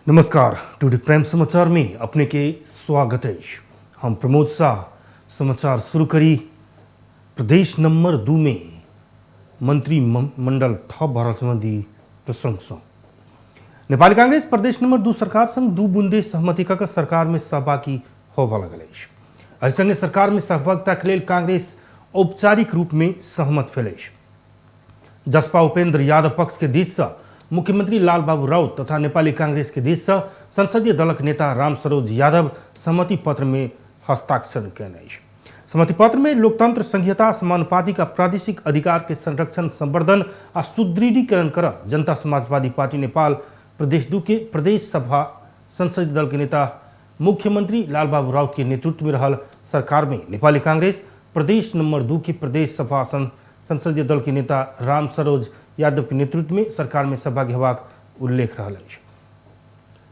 नमस्कार, today prime समाचार में अपने के स्वागत है। हम प्रमोद शाह। समाचार शुरू करी। प्रदेश नंबर 2 में मंत्री मंडल थप भरल संबंधी प्रसंग सँ नेपाली कांग्रेस प्रदेश नंबर 2 सरकार संग 2 बुंदे सहमति क सरकार में सहभागी होबय लगल अछि। एहि संगे सरकार में सहभागिता के लेल कांग्रेस औपचारिक रूप में सहमत भेल अछि। जसपा उपेंद्र यादव पक्ष के दिस से मुख्यमंत्री लालबाबू राउत तथा नेपाली कांग्रेस के दिस से संसदीय दलक नेता रामसरोज यादव सहमति पत्र में हस्ताक्षर कयने अछि। सहमति पत्र में लोकतंत्र, संघीयता, समानुपातिक आ प्रादेशिक अधिकार के संरक्षण, संवर्धन आ सुदृढ़ीकरण कर जनता समाजवादी पार्टी नेपाल प्रदेश 2 के प्रदेश सभा संसदीय दल के नेता मुख्यमंत्री लालबाबू राउत के नेतृत्व में रहल सरकार में नेपाली कांग्रेस प्रदेश नंबर 2 के प्रदेश सभा संसदीय दल के नेता रामसरोज यादव के नेतृत्व में सरकार में सहभागी होबाक उल्लेख रहल अछि।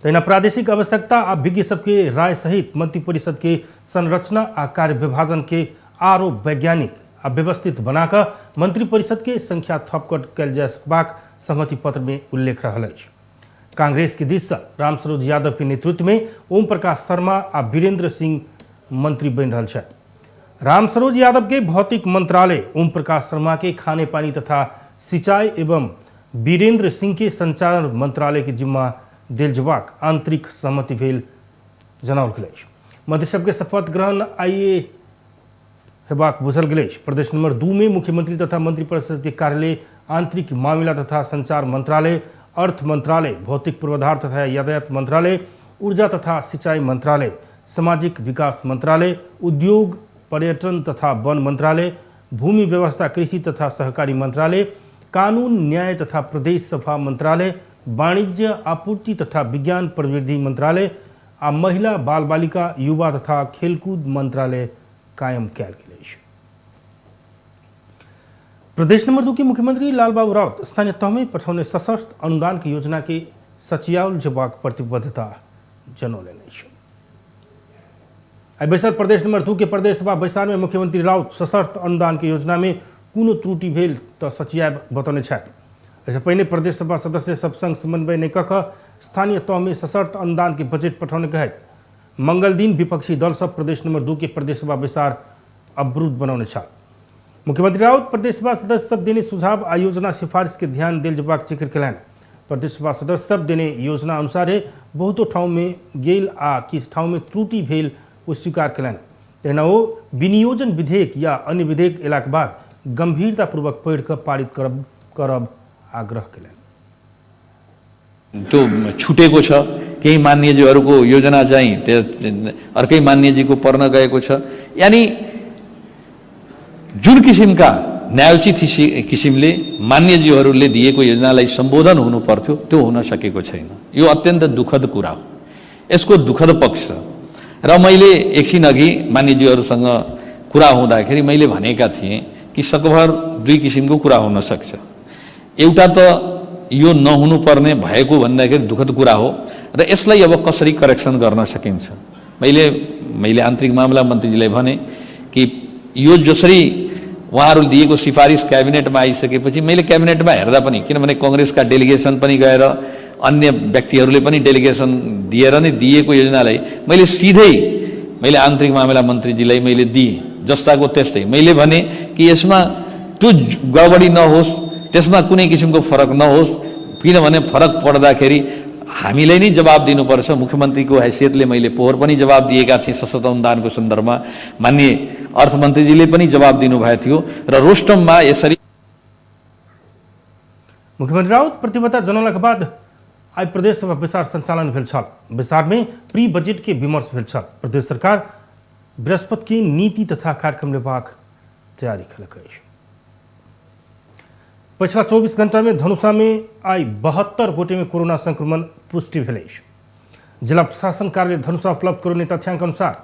तहिना प्रादेशिक आवश्यकता आ विज्ञ सबके राय सहित मंत्रिपरिषद के संरचना आ कार्य विभाजन के आरो वैज्ञानिक आ व्यवस्थित बनाकऽ मंत्रिपरिषद के संख्या थपकट कयल जा सकबाक सहमति पत्र में उल्लेख रहल अछि। कांग्रेस के दिस से रामसरोज यादव के नेतृत्व में ओम प्रकाश शर्मा आ वीरेंद्र सिंह मंत्री बनि रहल छथि। रामसरोज यादव के भौतिक मंत्रालय, ओम प्रकाश शर्मा के खाने पानी तथा सिंचाई एवं वीरेंद्र सिंह के संचालन मंत्रालय के जिम्मा देल जेबाक आंतरिक सहमति भेल जनाओल गेल अछि। मंत्री सबके शपथ ग्रहण आइए हेबाक बुझल गेल अछि। प्रदेश नंबर 2 में मुख्यमंत्री तथा मंत्रिपरिषद के कार्यालय, आंतरिक मामिला तथा संचार मंत्रालय, अर्थ मंत्रालय, भौतिक पूर्वाधार तथा यातायात मंत्रालय, ऊर्जा तथा सिंचाई मंत्रालय, सामाजिक विकास मंत्रालय, उद्योग पर्यटन तथा वन मंत्रालय, भूमि व्यवस्था कृषि तथा सहकारी मंत्रालय, कानून न्याय तथा प्रदेश सभा मंत्रालय, वाणिज्य आपूर्ति तथा विज्ञान प्रविधि मंत्रालय आ महिला बाल बालिका युवा तथा खेलकूद मंत्रालय कायम कयल गेल अछि। प्रदेश नंबर 2 के मुख्यमंत्री लालबाबू राउत स्थानीय तह में पठौने सशस्त्र अनुदान के योजना के सचियाओल जेबाक प्रतिबद्धता जनौलनि अछि। आइ बैसल प्रदेश नंबर 2 के प्रदेश सभा बैसार में मुख्यमंत्री राउत सशस्त्र अनुदान के योजना में कोनो त्रुटि भेल तऽ सचियाब बतौने छथि। एहिसँ पहिने प्रदेश सभा सदस्य सब संग समन्वय नहि कऽ कऽ स्थानीय तह में सशर्त अनुदान के बजट पठौने कहैत मंगल दिन विपक्षी दल सब प्रदेश नंबर 2 के प्रदेश सभा बैसार अवरुद्ध बनौने छल। मुख्यमंत्री राउत प्रदेश सभा सदस्य सब देने सुझाव आ योजना सिफारिश के ध्यान देल जेबाक जिक्र कयलनि। प्रदेश सभा सदस्य सब देने योजना अनुसारे बहुतो ठाउँ में गेल आ किछु ठाउँ में त्रुटि भेल ओ स्वीकार कयलनि। तहिना ओ विनियोजन विधेयक या अन्य विधेयक अयलाक बाद गंभीरतापूर्वक पढ़ि कऽ पारित करब आग्रह कयलनि। त्यो छुटेको छ, केही मान्यज्यूहरूको योजना चाहिँ अर्कै मान्यज्यूको पर्न गएको छ। यानि जुन किसिमका न्यायोचित किसिमले मान्यज्यूहरूले दिएको योजनालाई सम्बोधन हुनु पर्थ्यो त्यो हुन सकेको छैन। यो अत्यन्त दुःखद कुरा हो, यसको दुःखद पक्ष। र मैले एकछिन अघि मान्यज्यूहरूसँग कुरा हुँदाखेरि मैले भनेका थिएँ कि सकभर दुई किसिमको कुरा हुन सक्छ। एउटा त यो नहुनुपर्ने भएको भन्दाखेरि दुःखद कुरा हो र यसलाई अब कसरी करेक्सन गर्न सकिन्छ। मैले आन्तरिक मामला मन्त्रीजीलाई भने कि यो जसरी उहाँहरूले दिएको सिफारिस क्याबिनेटमा आइसकेपछि मैले क्याबिनेटमा हेर्दा पनि, किनभने कङ्ग्रेसका डेलिगेसन पनि गएर अन्य व्यक्तिहरूले पनि डेलिगेसन दिएर नै दिएको योजनालाई मैले सिधै आन्तरिक मामला मन्त्रीजीलाई मैले दिएँ जस्ताको त्यस्तै। मैले भने कि यसमा त्यो गडबडी नहोस्, त्यसमा कुनै किसिमको फरक नहोस्, किनभने फरक पर्दाखेरि हामीलाई नै जवाब दिनुपर्छ। मुख्यमन्त्रीको हैसियतले मैले पोहोर पनि जवाब दिएका थिएँ सशस्त्र अनुदानको सन्दर्भमा, माननीय अर्थमन्त्रीजीले पनि जवाब दिनुभएको थियो र रोस्टममा यसरी मुख्यमन्त्री राउत प्रतिबद्धता जनौलाक बाद आइ प्रदेश सभा बैसार संचालन भेल छल। बैसार में प्री बजट के विमर्श भेल छल। प्रदेश सरकार बृहस्पति के नीति तथा कार्यक्रम लेबाक तैयारी कयलक अछि। पछिला 24 घंटा में धनुषा में आइ 72 गोटे में कोरोना संक्रमण पुष्टि भेल अछि। जिला प्रशासन कार्यालय धनुषा उपलब्ध करौने तथ्यांक अनुसार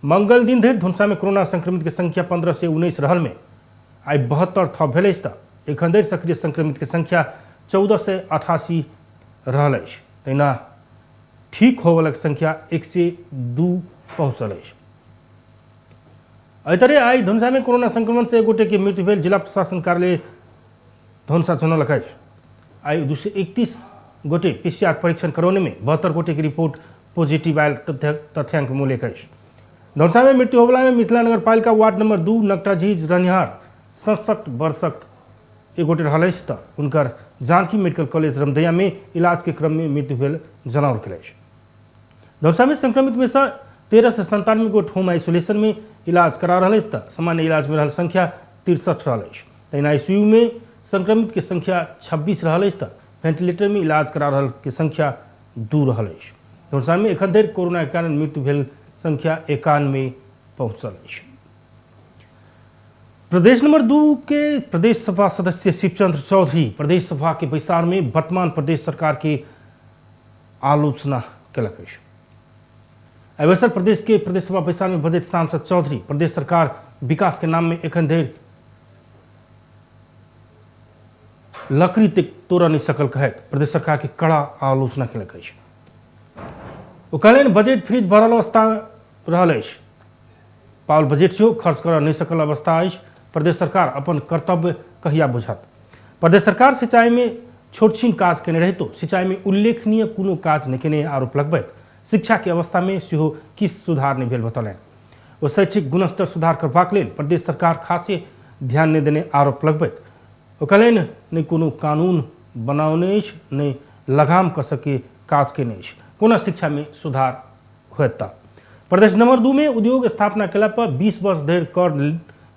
मंगल दिन धरि धनुषा में कोरोना संक्रमित के संख्या 1519 रहल में आइ 72 थप भेल अछि तऽ एखन धरि सक्रिय संक्रमित के संख्या 1488 रहल अछि। तहिना ठीक होबयवलाक संख्या 102 पहुँचल अछि। एहि तरह आइ धनुषा में कोरोना संक्रमण से एक गोटे के मृत्यु भेल जिला प्रशासन कार्यालय धनुषा जनौलक अछि। आइ 231 गोटे पीसीआर परीक्षण करौने में 72 गोटे के रिपोर्ट पॉजिटिव आयल तथ्यांक में उल्लेख अछि। धनुषा में मृत्यु होबला में मिथिला नगरपालिका वार्ड नंबर 2 नकटाझीज रहनिहार 67 वर्षक एक गोटे रहल अछि तऽ हुनकर जानकी मेडिकल कॉलेज रमदैया में इलाज के क्रम में मृत्यु भेल जनाओल गेल अछि। धनुषा में संक्रमित में से 1397 गोट होम आइसोलेशन में इलाज करा रहल अछि तऽ सामान्य इलाज में रहल संख्या 63 रहल अछि। तहिना आईसीयू में संक्रमित के संख्या 26 रहल अछि तऽ वेंटिलेटर में इलाज करा रहल के संख्या 2 रहल अछि। धनुषा में एखन धरि कोरोना के कारण मृत्यु भेल संख्या 91 पहुंचल अछि। प्रदेश नंबर 2 के प्रदेश सभा सदस्य शिवचंद्र चौधरी प्रदेश सभा के बैसार में वर्तमान प्रदेश सरकार के आलोचना केलक अछि। एहि अवसर प्रदेश के प्रदेश सभा बैसार में बजैत सांसद चौधरी प्रदेश सरकार विकास के नाम में एखन धरि लकड़ी तक तोड़ नहीं सकल कहैत प्रदेश सरकार के कड़ा आलोचना केलक अछि। ओ कहलनि बजट फ्रीज भरल अवस्था रहल अछि, पाओल बजट सेहो खर्च करऽ नहि सकल अवस्था अछि। प्रदेश सरकार अपन कर्तव्य कहिया बुझत? प्रदेश सरकार सिंचाई में छोटछिन काज केने रहितो सिंचाई में उल्लेखनीय कोनो काज नहि केने आरोप लगबैत शिक्षा के अवस्था में सेहो किछु सुधार नहि भेल बतौलनि। ओ शैक्षिक गुणस्तर सुधार करबाक लेल प्रदेश सरकार खासे ध्यान नहि देने आरोप लगबैत ओ कहलनि नहि कोनो कानून बनाओने अछि, नहि लगाम कसके काज केने अछि, कोना शिक्षा में सुधार होयत? प्रदेश नंबर 2 में उद्योग स्थापना केला पर 20 वर्ष धरि कर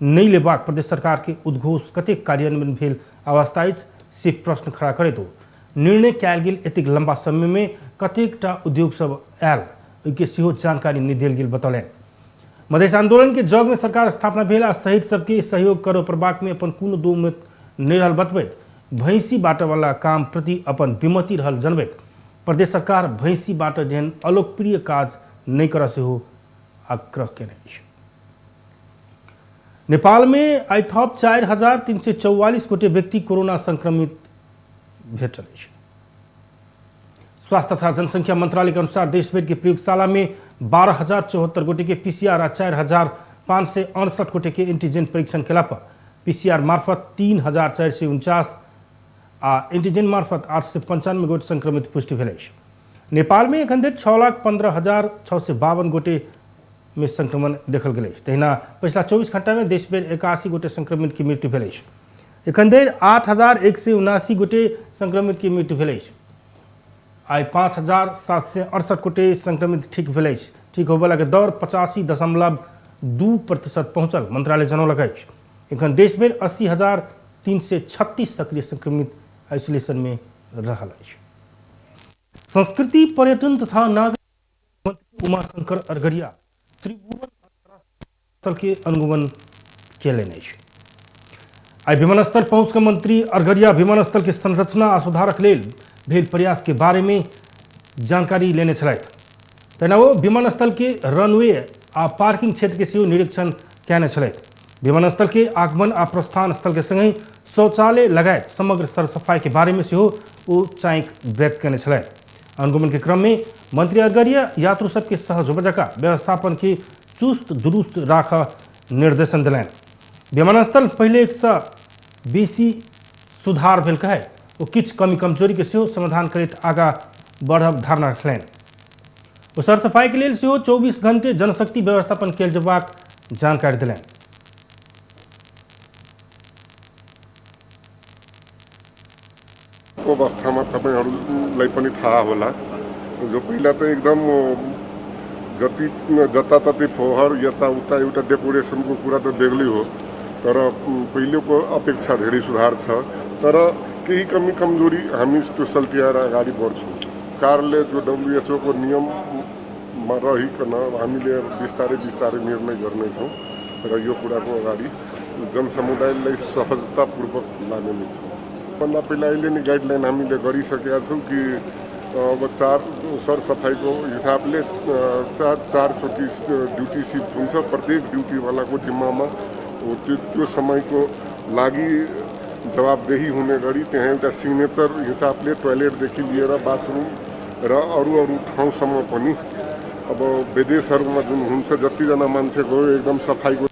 नहि लेबाक प्रदेश सरकार के उद्घोष कतेक कार्यान्वयन भेल अवस्था अछि से प्रश्न खड़ा करैत ओ निर्णय कयल गेल एतेक लंबा समय में कतेकटा उद्योग सब आयल ओहिके सेहो जानकारी नहि देल गेल बतौलनि। मधेश आंदोलन के जग में सरकार स्थापना भेल आ शहीद सबके सहयोग करऽ पड़बाक में अपन कोनो दो मत नहि रहल बतबैत भैंसी बाँटऽवला काम प्रति अपन विमति रहल जनबैत प्रदेश सरकार भैंसी बाँटऽ जेहन अलोकप्रिय काज नहि करऽ सेहो आग्रह केने अछि। नेपाल में आइ थप 4344 गोटे व्यक्ति कोरोना संक्रमित भेटल अछि। स्वास्थ्य तथा जनसंख्या मंत्रालय के अनुसार देश भर के प्रयोगशाला में 12074 गोटे के पीसीआर आ 4568 गोटे के एंटीजन परीक्षण केला पर पीसीआर मार्फत 3449 आ एंटीजन मार्फत 895 गोटे संक्रमित पुष्टि भेल अछि। नेपाल में एखन धरि 6,15,652 गोटे में संक्रमण देखल गेल अछि। तहिना पछिला 24 घंटा में देश भरि 81 गोटे संक्रमित के मृत्यु भेल अछि। एखन धरि 8179 गोटे संक्रमित के मृत्यु भेल अछि। आइ 5768 गोटे संक्रमित ठीक भेल अछि। ठीक होबयवला के दर 85.2% पहुंचल मंत्रालय जनौलक अछि। एखन देश भरि 80,336 सक्रिय संक्रमित आइसोलेशन में रहल अछि। संस्कृति पर्यटन तथा नागरिक मंत्री उमाशंकर अरगरिया त्रिभुवन स्थल के अनुगमन केलनि अछि। आइ विमानस्थल पहुंच के मंत्री अरगरिया विमानस्थल के संरचना आ सुधारक लेल भेल प्रयास के बारे में जानकारी लेने छलथि। तहिना ओ विमानस्थल के रनवे आ पार्किंग क्षेत्र के सेहो निरीक्षण कयने छलथि। विमानस्थल के आगमन आ प्रस्थान स्थल के संगहि शौचालय लगायत समग्र सरसफाई के बारे में सेहो ओ चाँकि व्यक्त कयने छलथि। अनुगमन के क्रम में मंत्री अरगरिया यात्रु सबके सहज होबय जकाँ व्यवस्थापन के चुस्त दुरुस्त राख निर्देशन देलनि। विमानस्थल पहिले सँ बेसी सुधार भेल कहै ओ किछु कमी कमजोरी के सेहो समाधान करैत आगाँ बढ़ब धारणा रखलनि। ओ सरसफाई के लेल सेहो 24 घंटे जनशक्ति व्यवस्थापन कयल जेबाक जानकारी देलनि। अवस्थामा तपाईहरुलाई पनि थाहा होला, जो पहिला त एकदम जति जताततै फोहोर यताउता एउटा डेकोरेसनको कुरा त बेग्लै हो, तर पहिलेको अपेक्षा धेरै सुधार छ, तर केही कमी कमजोरी हामी त्यो सल्टियाएर अगाडि बढ्छौँ। सरकारले जो WHO को नियममा रहिकन हामीले बिस्तारै बिस्तारै निर्णय गर्नेछौँ र यो कुराको अगाडि जनसमुदायलाई सहजतापूर्वक लाने नै छौँ। भन्दा पहिला अहिले नै गाइडलाइन हामीले गरिसकेका छौँ कि अब चार सरसफाइको हिसाबले चारचोटि ड्युटी सिफ्ट हुन्छ, प्रत्येक ड्युटीवालाको जिम्मामा त्यो समयको लागि जवाबदेही हुने गरी त्यहाँ एउटा सिग्नेचर हिसाबले टोयलेटदेखि लिएर बाथरुम र अरू अरू ठाउँसम्म पनि अब विदेशहरूमा जुन हुन्छ जतिजना मान्छे गयो एकदम सफाइको।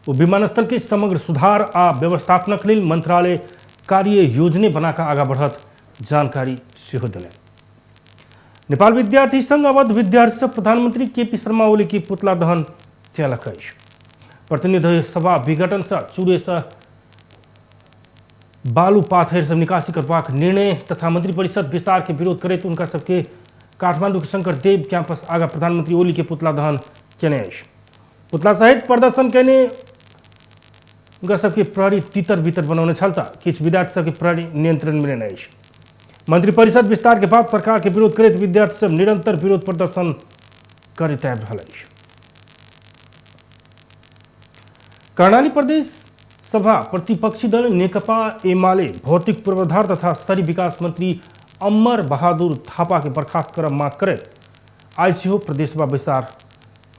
ओ विमानस्थल के समग्र सुधार आ व्यवस्थापनक लेल मंत्रालय कार्य योजना बनाकर आगा बढ़त जानकारी सेहो देलनि। नेपाल विद्यार्थी संघ अवध विद्यार्थी सब प्रधानमंत्री केपी शर्मा ओली के पुतला दहन केलक अछि। प्रतिनिधि सभा विघटन से चूरे से बालू पाथर सब निकासी करबाक निर्णय तथा मंत्रिपरिषद विस्तार के विरोध करैत उनका सबके काठमांडू के शंकर देव कैंपस आगा प्रधानमंत्री ओली के पुतला दहन केने अछि। पुतला सहित प्रदर्शन केने उनका सबके प्रहरी तितर बितर बनौने छल त किछु विद्यार्थी सबके प्रहरी नियंत्रण में लेने अछि। मंत्रिपरिषद विस्तार के बाद सरकार के विरोध करैत विद्यार्थी सब निरंतर विरोध प्रदर्शन करैत आबि रहल अछि। कर्णाली प्रदेश सभा प्रतिपक्षी दल नेकपा एमाले भौतिक पूर्वाधार तथा शहरी विकास मंत्री अमर बहादुर थापा के बर्खास्त करब मांग करैत आइ सेहो प्रदेशसभा बैसार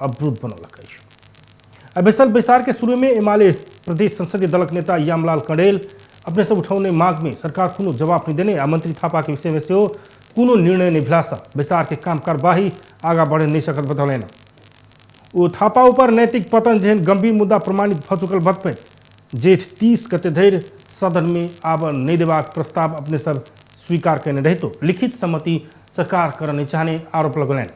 अवरुद्ध बनौलक अछि। बैसल बैसार के शुरू में एमाले प्रदेश संसदीय दलक नेता यामलाल कडेल अपने सब उठौने मांग में सरकार कोनो जवाब नहीं देने आ मंत्री थापा के विषय में सेहो कोनो निर्णय नहीं भेला से बैसार के काम कार्यवाही आगा बढ़े नहीं सकल बतौलनि। ओ थापा ऊपर नैतिक पतन जेहन गंभीर मुद्दा प्रमाणित भऽ चुकल बतबैत जेठ 30 गते धरि सदन में आबऽ नहीं देबाक प्रस्ताव अपने सब स्वीकार कयने रहितो लिखित सहमति सरकार करऽ नहीं चाहने आरोप लगौलनि।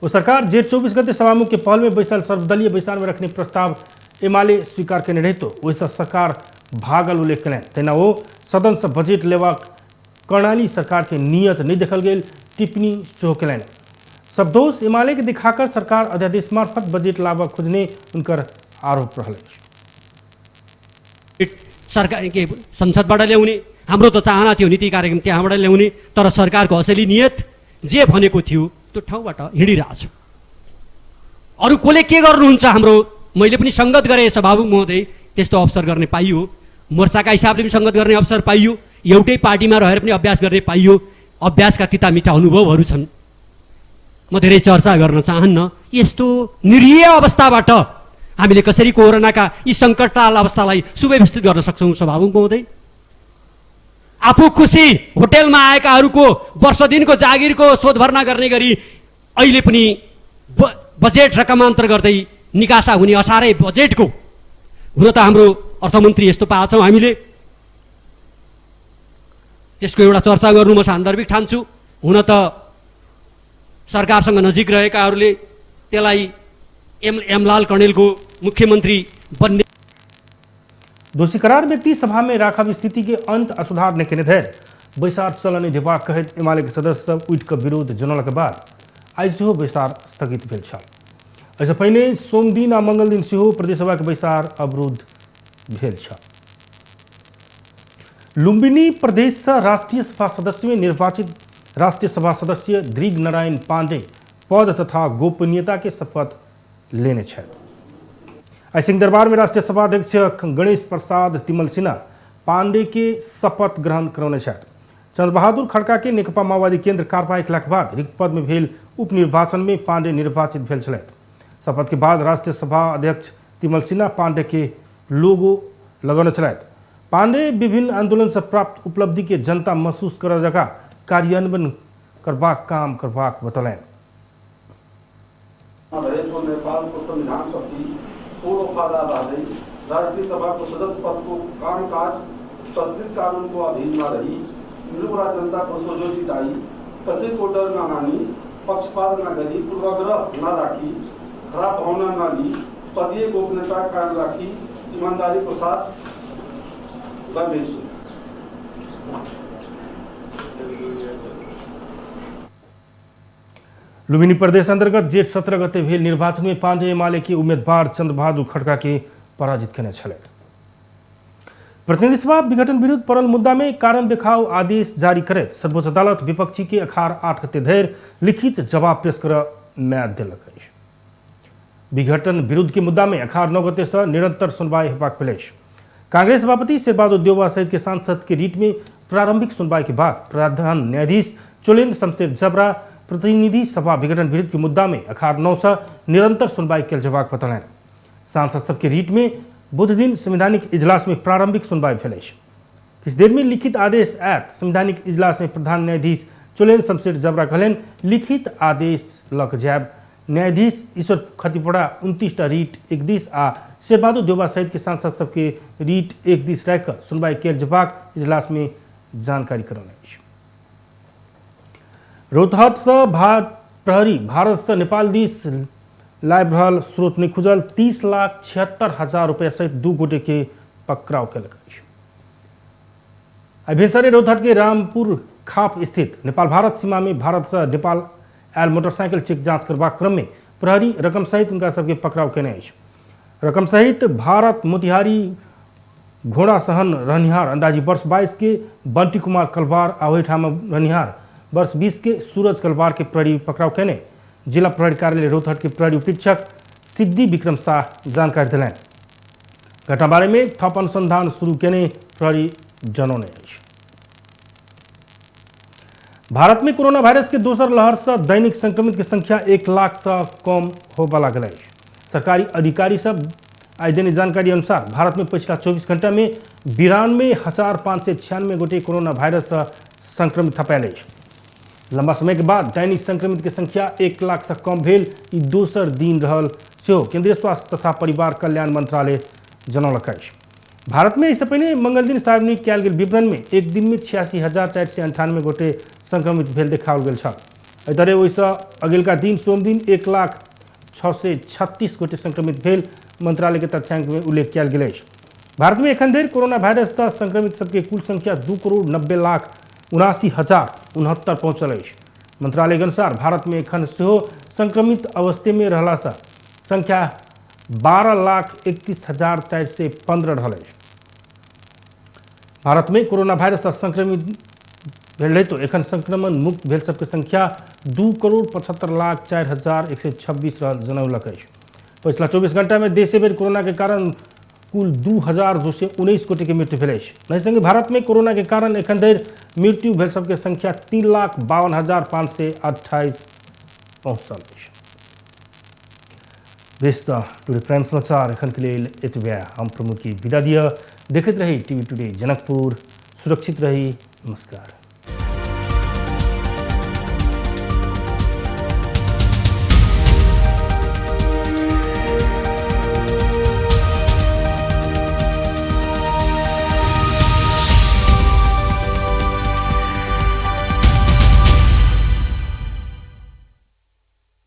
ओ सरकार जेठ 24 गते सभामुख के पहल में बैसल सर्वदलीय बैसार में रखने प्रस्ताव एमाले स्वीकार कयने रहितो ओहिसँ सरकार भागल उल्लेख कयलनि। तहिना ओ सदन से बजट लेबाक कर्णाली सरकार के नियत नहीं देखल गेल टिप्पणी सेहो कयलनि। सब दोष एमाले के दिखाकर सरकार अध्यादेश मार्फत बजट लाबऽ खोजने हुनकर आरोप रहल अछि। सरकार के संसदबाट ल्याउने हाम्रो त चाहना थियो नीति कार्यक्रम त्यहाँबाट ल्याउने, तर सरकारको असली नियत जे भनेको थियो त्यो ठाउँबाट हिँडिरहेछ। अरू कसले के गर्नुहुन्छ हाम्रो, मैले पनि सङ्गत गरेँ सभामुख महोदय, त्यस्तो अवसर गर्ने पाइयो, मोर्चाका हिसाबले पनि सङ्गत गर्ने अवसर पाइयो, एउटै पार्टीमा रहेर पनि अभ्यास गर्ने पाइयो। अभ्यासका तिता मिठा अनुभवहरू छन्, म धेरै चर्चा गर्न चाहन्न। यस्तो निरीह अवस्थाबाट हामीले कसरी कोरोनाका यी सङ्कटकाल अवस्थालाई सुव्यवस्थित गर्न सक्छौँ सभामुख महोदय? आफू खुसी होटेलमा आएकाहरूको वर्ष दिनको जागिरको शोधभर्ना गर्ने गरी अहिले पनि बजेट रकमान्तर गर्दै निकासा हुने असारै बजेटको हुन त हाम्रो अर्थमन्त्री यस्तो पाएको छौँ हामीले, त्यसको एउटा चर्चा गर्नु म सान्दर्भिक ठान्छु। हुन त सरकारसँग नजिक रहेकाहरूले त्यसलाई एमलाल कणेलको मुख्यमन्त्री बन्ने दोषी करार व्यक्ति सभा में राखब स्थिति के अंत आ सुधार नहि केने धरि बैसार चलऽ नहि देबाक कहैत एमाले के सदस्य सब उठि कऽ विरोध जनौलाक बाद आइ सेहो बैसार स्थगित भेल छल। एहिसँ पहिने सोमदिन आ मंगलदिन सेहो प्रदेशसभा के बैसार अवरुद्ध भेल छल। लुम्बिनी प्रदेश से राष्ट्रीय सभा सदस्य में निर्वाचित राष्ट्रीय सभा सदस्य दीर्घ नारायण पांडे पद तथा गोपनीयता के शपथ लेने छथि। आइ सिंहदरबार में राष्ट्रीय सभा अध्यक्ष गणेश प्रसाद तिमल सिन्हा पांडे के शपथ ग्रहण करौने छथि। चंद्रबहादुर खड़का के नेकपा माओवादी केंद्र कार्रवाई केलाक बाद रिक्त पद में भेल उपनिर्वाचन में पांडे निर्वाचित भेल छलथि। शपथ के बाद राष्ट्रीय सभा अध्यक्ष तिमल सिन्हा पांडे के लोगो लगौने छलथि। पांडे विभिन्न आंदोलन से प्राप्त उपलब्धि के जनता महसूस करऽ जकाँ कार्यान्वयन करबाक काम करबाक बतौलनि। भएको नेपालको संविधानप्रति पूर्ण वफादार रहँदै राष्ट्रिय सभाको सदस्य पदको कामकाज प्रचलित कानुनको अधीनमा रही मुलुक र जनताको सोझो जिताई कसैको डर नमानी पक्षपात नगरी पूर्वाग्रह नराखी खराब भावना नलिई पदीय गोपनीयता कायम राखी इमान्दारीको साथ गर्नेछु। लुम्बिनी प्रदेश अंतर्गत जेठ 17 गते भेल निर्वाचन में पांडे एमाले के उम्मीदवार चंद्रबहादुर खड़का के पराजित केने छलथि। प्रतिनिधि सभा विघटन विरुद्ध पड़ल मुद्दा में कारण देखाओ आदेश जारी करैत सर्वोच्च अदालत विपक्षी के अखार 8 गते धरि लिखित जवाब पेश कर म्याद देलक अछि। विघटन विरुद्ध के मुद्दा में अखार 9 गते से निरंतर सुनवाई हेबाक भेल अछि। कांग्रेस सभापति शेरबहादुर देउवा सहित के सांसद के रिट में प्रारंभिक सुनवाई के बाद प्रधान न्यायाधीश चोलेन्द्र शमशेर जबरा प्रतिनिधि सभा विघटन विरुद्ध के मुद्दा में अखार 9 से निरंतर सुनवाई कयल जेबाक बतौलनि। सांसद सबके रिट में बुध दिन संवैधानिक इजलास में प्रारंभिक सुनवाई भेल अछि। किछु देर में लिखित आदेश आयत। संवैधानिक इजलास में प्रधान न्यायाधीश चोलेन्द्र शमशेर जबरा कहलनि लिखित आदेश लऽ कऽ जायब। न्यायाधीश ईश्वर खतिवड़ा 29टा रिट एक दिस आ शेरबहादुर देउवा सहित के सांसद सबके रिट एक दिस राखि कऽ सुनवाई कयल जेबाक इजलास में जानकारी करौने अछि। रौतहट से प्रहरी भारत से नेपाल दिस लाबि रहल स्रोत नहि खुजल 30,76,000 रुपया सहित 2 गोटे के पकड़ाव कयलक अछि। आइ भिनसरे रौतहट के रामपुर खाप स्थित नेपाल भारत सीमा में भारत से नेपाल आयल मोटरसाइकिल चेक जांच करबाक क्रम में प्रहरी रकम सहित उनका सबके पकड़ाव केने अछि। रकम सहित भारत मोतिहारी घोड़ा सहन रहनिहार अंदाजी वर्ष 22 के बंटी कुमार कलवार आ ओहिठाम रहनिहार वर्ष 20 के सूरज कलवार के प्रहरी पकड़ाव केने जिला प्रहरी कार्यालय रौतहट के प्रहरी उपरीक्षक सिद्धि विक्रम शाह जानकारी देलनि। घटना बारे में थप अनुसंधान शुरू केने प्रहरी जनौने अछि। भारत में कोरोना वायरस के दोसर लहर से दैनिक संक्रमित के संख्या 1 लाख से कम होबय लागल अछि। सरकारी अधिकारी सब आइ देने जानकारी अनुसार भारत में पिछला 24 घंटा में 92,596 गोटे कोरोना वायरस से संक्रमित थपायल अछि। लंबा समय के बाद दैनिक संक्रमित के संख्या 1 लाख से कम भेल ई दोसर दिन रहल सेहो केंद्रीय स्वास्थ्य तथा परिवार कल्याण मंत्रालय जनौलक अछि। भारत में एहिसँ पहिने मंगल दिन सार्वजनिक कयल गेल विवरण में एक दिन में 86,498 गोटे संक्रमित भेल देखाओल गेल छल। एहि तरह ओहिसँ अगिलका दिन सोमदिन 1,00,636 गोटे संक्रमित भेल मंत्रालय के तथ्यांक में उल्लेख कयल गेल अछि। भारत में एखन धरि कोरोना वायरस सँ संक्रमित सबके कुल संख्या 2,90,79,069 पहुँचल अछि। मंत्रालय के अनुसार भारत में एखन सेहो संक्रमित अवस्था में रहलासँ संख्या 12,31,415 रहल अछि। भारत में कोरोना वायरस सँ संक्रमित भेल रहितो एखन संक्रमण मुक्त भेल सबके संख्या 2,75,04,126 रहल जनौलक अछि। पछिला 24 घंटा में देशे भरि कोरोना के कारण कुल 2,219 गोटे के मृत्यु भेल अछि। एहि संगे भारत में कोरोना के कारण एखन धरि मृत्यु भेल सबके संख्या 3,52,528 पहुँचल अछि। टुडे प्राइम समाचार एखन के लेल एतबे। हम प्रमोद की विदा दिअ। देखैत रही टीवी टुडे जनकपुर। सुरक्षित रही। नमस्कार।